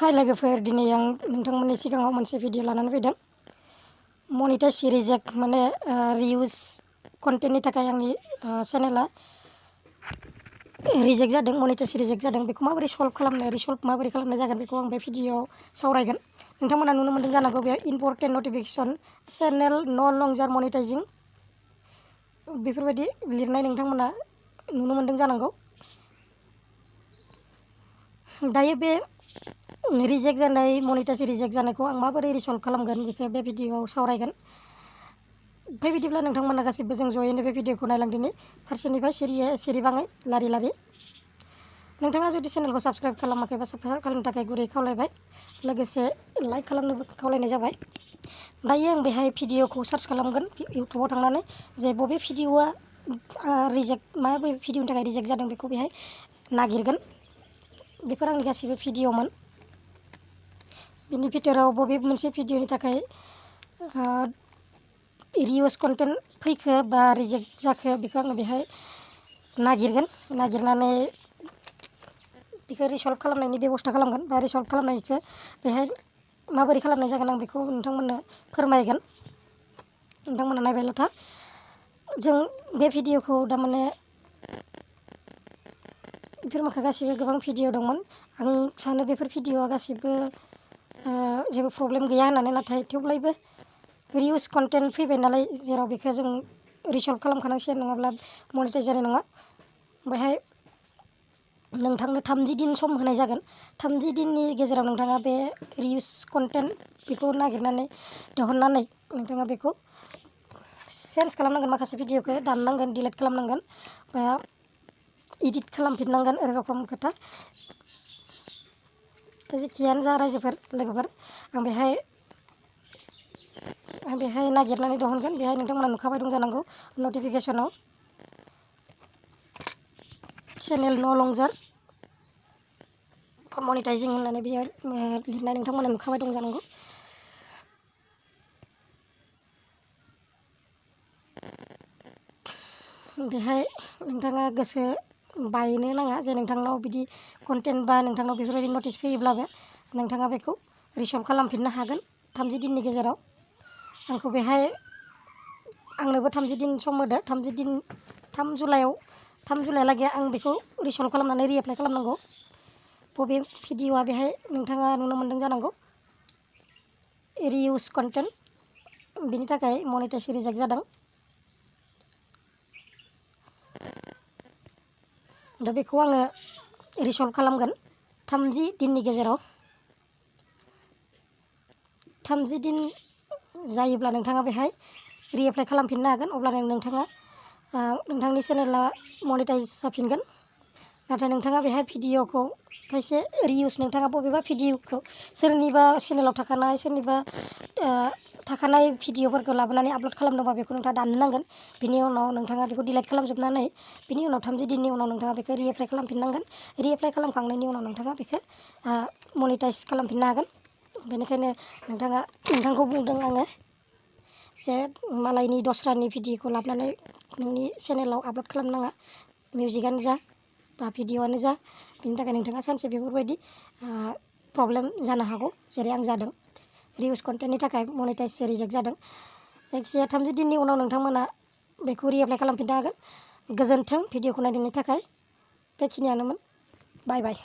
हाय लोगोफोर, दिनै आं नोंथांमोननि सिगाङाव मोनसे भिडिअ लानानै फैदों। मनिटाइज रिजेक्ट माने रिउज कन्टेन्टनि थाखाय आंनि चेनेला रिजेक्ट जादों, मनिटाइज रिजेक्ट जादों। बेखौ माबोरै सल्भ खालामनो, रिसल्भ माबोरै खालामनाय जागोन बेखौ आं बे भिडिअआव सावरायगोन। नोंथांमोना नुनो मोन्दों जानांगौ बेयाव इम्परटेन्ट नटिफिकेसन चेनेल न' लंजार मनिटाइजिं बेफोरबायदि लिरनाय नोंथांमोना नुनो मोन्दों जानांगौ। दायो बे रिजेक्ट जानाय मनिटाइज रिजेक्ट जानायखौ आं माबोरै रिसल्भ खालामगोन बेखौ बे भिडिअआव सावरायगोन। बे बिदिब्ला नोंथांमोना गासिबो जों ज'यैनो बे भिडिअखौ नायलांदिनि फारसेनिफ्राय सिरिबाङै लारि। नोंथाङा जुदि चेनेलखौ साबस्क्राइब खालामाखैबा साबस्क्राइब खालामनो थाखाय गुरै खावलायबाय, लोगोसे लाइक खालामनोबो खावलायनाय जाबाय। दायो आं बेहाय भिडिअखौ सार्च खालामगोन इउटुबाव थांनानै, जे बबे भिडिअआ रिजेक्ट, मा बबे भिडिअनि थाखाय रिजेक्ट जादों बेखौ बेहाय नागिरगोन। बेफोर आंनि गासिबो भिडिअमोन। बिनि भितराव बबे मोनसे भिडिअनि थाखाय रिउज कन्टेन्ट फैखो बा रिजेक्ट जाखो बेखौ आङो बेहाय नागिरगोन। नागिरनानै बेखौ रिसल्भ खालामनायनि बेब'स्था खालामगोन, बा रिसल्भ खालामनायखौ बेहाय माबोरै खालामनाय जागोन आं बेखौ नोंथांमोननो फोरमायगोन। नोंथांमोना नायबायल' था। जों बे भिडिअखौ थारमाने बेफोर माखा गासिबो गोबां भिडिअ दंमोन। आं सानो बेफोर भिडिअआ गासिबो जेबो प्रब्लेम गैया होननानै, नाथाय थेवब्लाबो रिउज कन्टेन्ट फैबाय नालाय, जेराव बेखौ जों रिसल्भ खालामखानांसिगोन, नङाब्ला मनिटाइज जानाय नङा। बेहाय नोंथांनो 30 दिन सम होनाय जागोन। 30 दिननि गेजेराव नोंथाङा बे रिउज कन्टेन्ट बेखौ नागिरनानै दिहुननानै नोंथाङा बेखौ चेन्ज खालामनांगोन। माखासे भिडिअखौ दाननांगोन, डिलिट खालामनांगोन, बा इडिट खालामफिननांगोन। रखम खोथा। जेखियानो जा रायजोफोर, लोगोफोर, आं बेहाय नागिरनानै दिहुनगोन। बेहाय नोंथांमोना नुखाबाय दं जानांगौ नटिफिकेसनाव चेनेल न' लंजार मनिटाइजिं होननानै बेयाव लिरनाय नोंथांमोना नुखाबाय दं जानांगौ। बेहाय नोंथाङा गोसो बायनो नाङा जे नोंथांनाव बिदि कन्टेन्ट बा नोंथांनाव बेफोरबायदि नटिस फैयोब्लाबो नोंथाङा बेखौ रिसल्भ खालामफिननो हागोन 30 दिननि गेजेराव। आंखौ बेहाय आंनोबो 30 दिन सम होदो। 3 जुलाइहालागै आं बेखौ रिसल्भ खालामनानै रिएप्लाइ खालामनांगौ। बबे भिडिअआ बेहाय नोंथाङा नुनो मोन्दों जानांगौ रिउज कन्टेन्ट, बिनि थाखाय मनिटाइज रिजेक्ट जादों। दा बेखौ आङो रिसल्भ खालामगोन 30 दिननि गेजेराव। 30 दिन जायोब्ला नोंथाङा बेहाय रिएप्लाइ खालामफिननो हागोन। अब्लानो नोंथाङा नोंथांनि चेनेला मनिटाइज जाफिनगोन। नाथाय नोंथाङा बेहाय भिडिअखौ खायसे रिउज, नोंथाङा बबेबा भिडिअखौ सोरनिबा चेनेलाव थाखानाय, सोरनिबा थाखानाय भिडिअफोरखौ लाबोनानै आपल'ड खालामदोंबा बेखौ नोंथाङा दाननो नांगोन। बिनि उनाव नोंथाङा बेखौ डिलिट खालामजोबनानै, बिनि उनाव 30 दिननि उनाव नोंथाङा बेखौ रिएप्लाइ खालामफिननांगोन। रिएप्लाइ खालामखांनायनि उनाव नोंथाङा बेखौ मनिटाइज खालामफिननो हागोन। बेनिखायनो नोंथांखौ बुंदों आङो जे मालायनि दस्रानि भिडिअखौ लाबोनानै नोंनि चेनेलाव आपल'ड खालामनाङा। मिउजिकआनो जा बा भिडिअआनो जा, बिनि थाखाय नोंथाङा सानसे बेफोरबायदि प्रब्लेम जानो हागौ, जेरै आं जादों। रिउज कन्टेन्टनि थाखाय मनिटाइज रिजेक्ट जादों। जायखिजाया 30 दिननि उनाव नोंथांमोना बेखौ रिएप्लाइ खालामफिननो हागोन। गोजोन्थों भिडिअखौ नायनायनि थाखाय। बेखिनियानोमोन। बाय बाय।